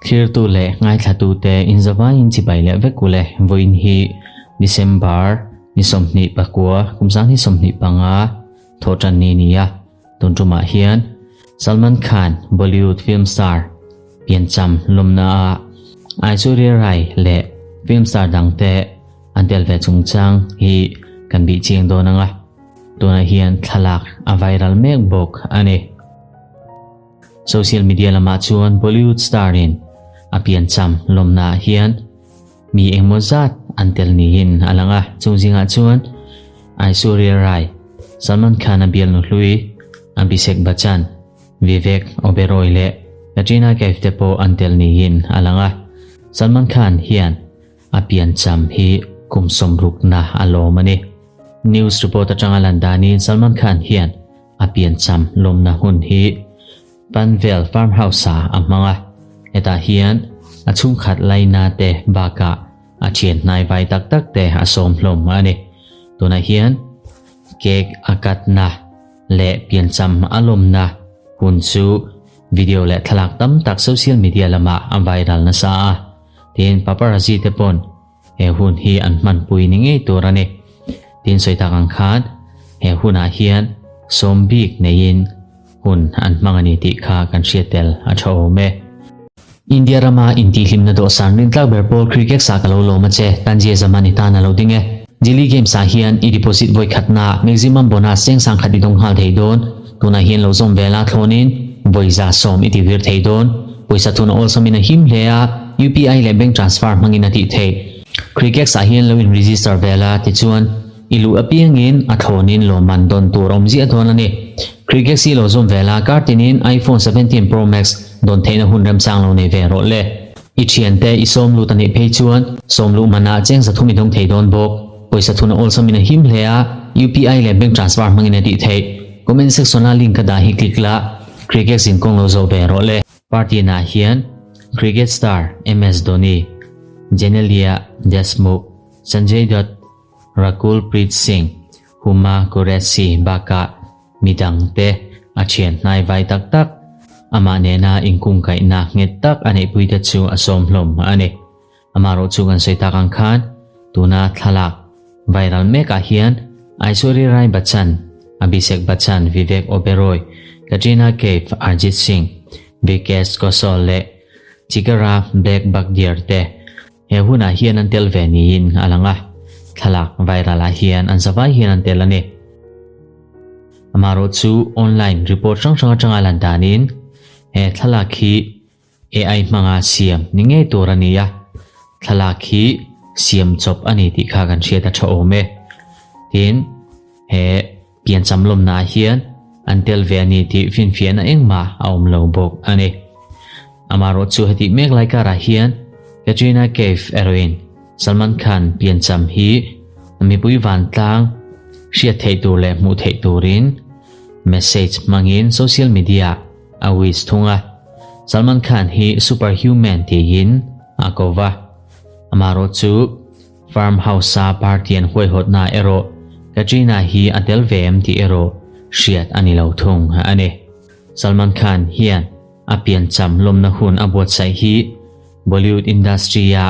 Thlirtu leh ngaithlatute inzavaiin chibai leh vek ule vawiin hi December ni 29 kum 2025 thawhtan ni ni a, tun tumah hian Salman Khan Bollywood film star piancham lawmna ah Aishwarya Rai leh film star dangte an tel ve chungchang hi kan bih chiang dawn ang a, tunah hian thlalak a viral mek bawk a ni. Social media lamah chuan Bollywood star in a piancham lawmna ah hian mi engmaw zat an tel niin a lang a, chung zingah chuan Aishwarya Rai, Salman Khan a bialnu hlui Abhishek Bachchan, Vivek Oberoi leh Katrina Kaif te pawh an tel niin a lang a. Salman Khan hian a piancham hi kum sawmrukna a lawm a ni. News report atanga lan danin Salman Khan hian A piancham lawmna hun hi Panvel Farmhouse-ah a hmang a, hetah hian a chhungkhat laina te bakah a thian hnai vai tak tak te a sawm hlawm a ni. Tunah hian cake a katna leh piancham a lawmna hun chu video leh thlalak tam tak social media lamah a viral nasa a, tin paparazzi te pawn He hun hi an hmanpui ni ngei tur a ni. Tin sawi tak ang khan he hunah hian sawm bik neiin hun an hmang a ni tih kha kan hriat tel a tha awm e. India rama intihhlimna dawhsan rintlak ber pawl cricket sa ka lo lawm a che, Tanzia Zaman i tan a lo ding e. Delhi Games ah hian i deposit vawi khatna maximum bonus cheng sang khat i dawng nghal thei dawn. Tunah hian lo zawm vel a thlawnin vawi 110 i ti vir thei dawn. Pawisa thun a awlsawmin a him hle a, UPI leh bank transfer hmangin a tih theih. Crickx ah hian lo in register vel a, tichuan i luh apiangin a thlawnin lawmman dawn tur a awm ziah dawn a ni. Crickx hi lo zawm vel a, kar tinin iPhone 17 Pro Max dawn theihna hun remchang lo nei ve rawh le. I thiante i sawm lut a nih phei chuan sawm luh manah cheng 300 i dawng thei dawn bawk. Pawisa thun a awlsawmin a him hle a, UPI leh bank transfer hmangin a tih theih. Comment section a link ka dah hi click la, Cricket zin kawng lo zawh ve rawh le. Party nah hian Cricket star MS Dhoni, Genelia Deshmukh, Sanjay Dutt, Rakul Preet Singh, Huma Qureshi bakah midang te a thian hnai vai tak tak amah nena inkungkaihna nghet tak a neihpui te chu a sawm hlawm a ni. Amaherawh chu kan sawi tak ang khan tuna thlalak viral mekah hian Aishwarya Rai Bachchan, Abhishek Bachchan, Vivek Oberoi, Katrina Kaif, Arjit Singh, Vikesh Kaushal leh Chikara Black Bagdiar te he hunah hian an tel ve niin a lang a, thlalak viral ah hian an zavai hian an tel a ni. Amaherawh chu online report hrang hrang atanga lan danin he thlalak hi AI hmanga siam ni ngei tur a ni a, thlalak hi siam chawp a ni tih kha kan hriat a tha awm e. Tin, he piancham lawmnaah hian an tel ve a ni tih finfiahna engmah a awm lo bawk a ni. Amaherawh chu hetih mek lai karah hian Katrina Kaif erawhin Salman Khan piancham hi mipui vantlang hriat theih tur leh hmuh theih turin message hmangin social media a wish thung a, Salman Khan hi superhuman tiin a ko va. Amaherawh chu farm house-a party an huaihawtna erawh Katrina hi a tel ve em tih erawh hriat a ni lo thung a ni. Salman Khan hian a piancham lawmna hun a buatsaih hi Bollywood industry-a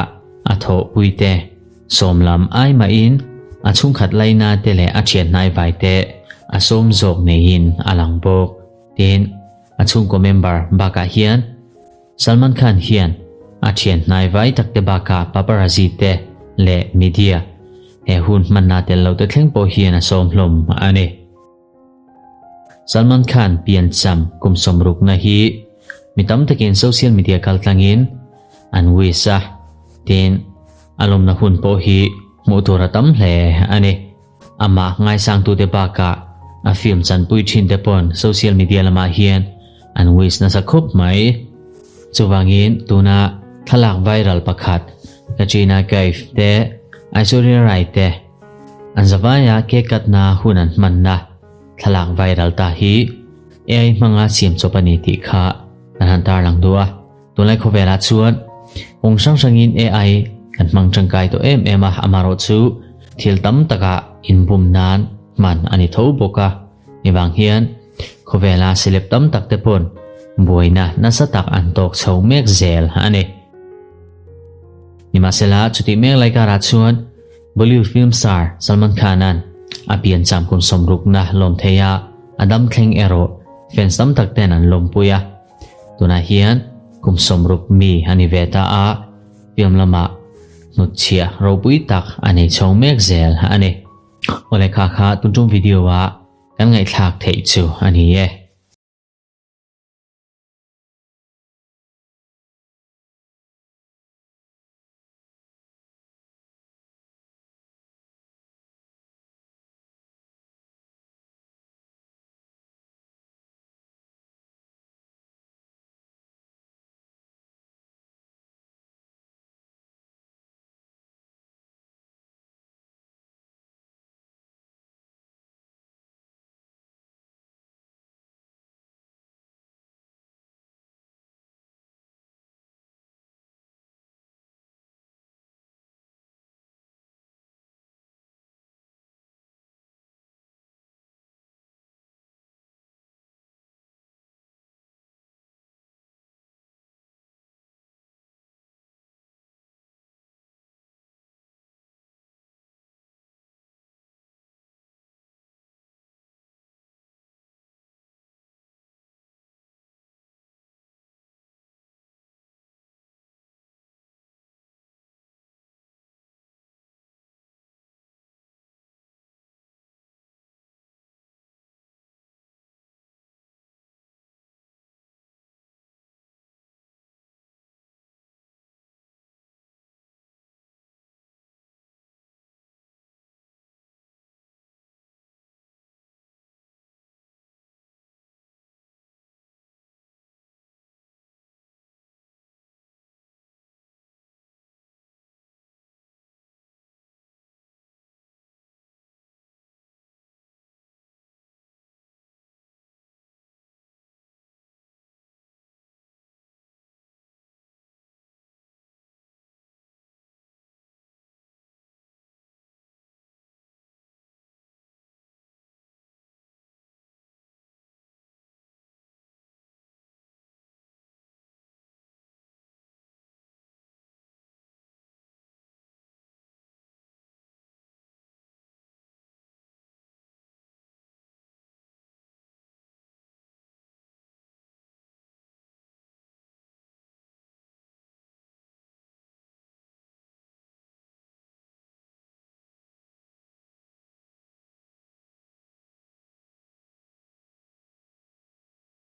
a thawhpuite sawm lam ai mahin a chhungkhat laina te leh a thian hnai te a sawm zawk neiin a lang bawk. Tin, a chhungkaw member bakah hian Salman Khan hian a thian hnai vai tak te bakah paparazzi te leh media he hun hmanna tel lo te thleng pawh hian a sawm hlawm a ni. Salman Khan piancham kum sawmrukna hi mi tam takin social media kaltlangin an wish a, tin, a lawmna hun pawh hi hmuh tur a tam hle a ni. Amah ngaisangtute bakah a film chanpui thinte pawn social media lamah hian an wish nasa khup mai. Chuvangin tuna thlalak viral pakhat Katrina Kaif te Aishwarya Rai te an zavaia cake katna hun an hmanna thlalak viral ta hi AI hmanga siam chawp a ni tih kha kan han tarlang duh a. Tunlai khawvelah chuan kawng hrang hrangin AI kan hmang tangkai tawh em em a, amaherawh chu thil tam takah inbum nan hman a ni tho bawk a. Hei vang hian khawvela celeb tam tak te pawn buaina nasa tak an tawk chho mek zel a ni. Nimahsela, chutih mek lai karah chuan Bollywood film star Salman Khan-a'n a piancham kum sawmrukna lawm thei a, a dam thleng erawh fans tam tak ten an lawmpui a. Tunah hian kum 60 mi a ni ve ta a, film lamah hnutchhiah ropui tak a nei chho mek zel a ni. Awle kha kha tun tum video-a kan ngaihthlak theih chu a ni e.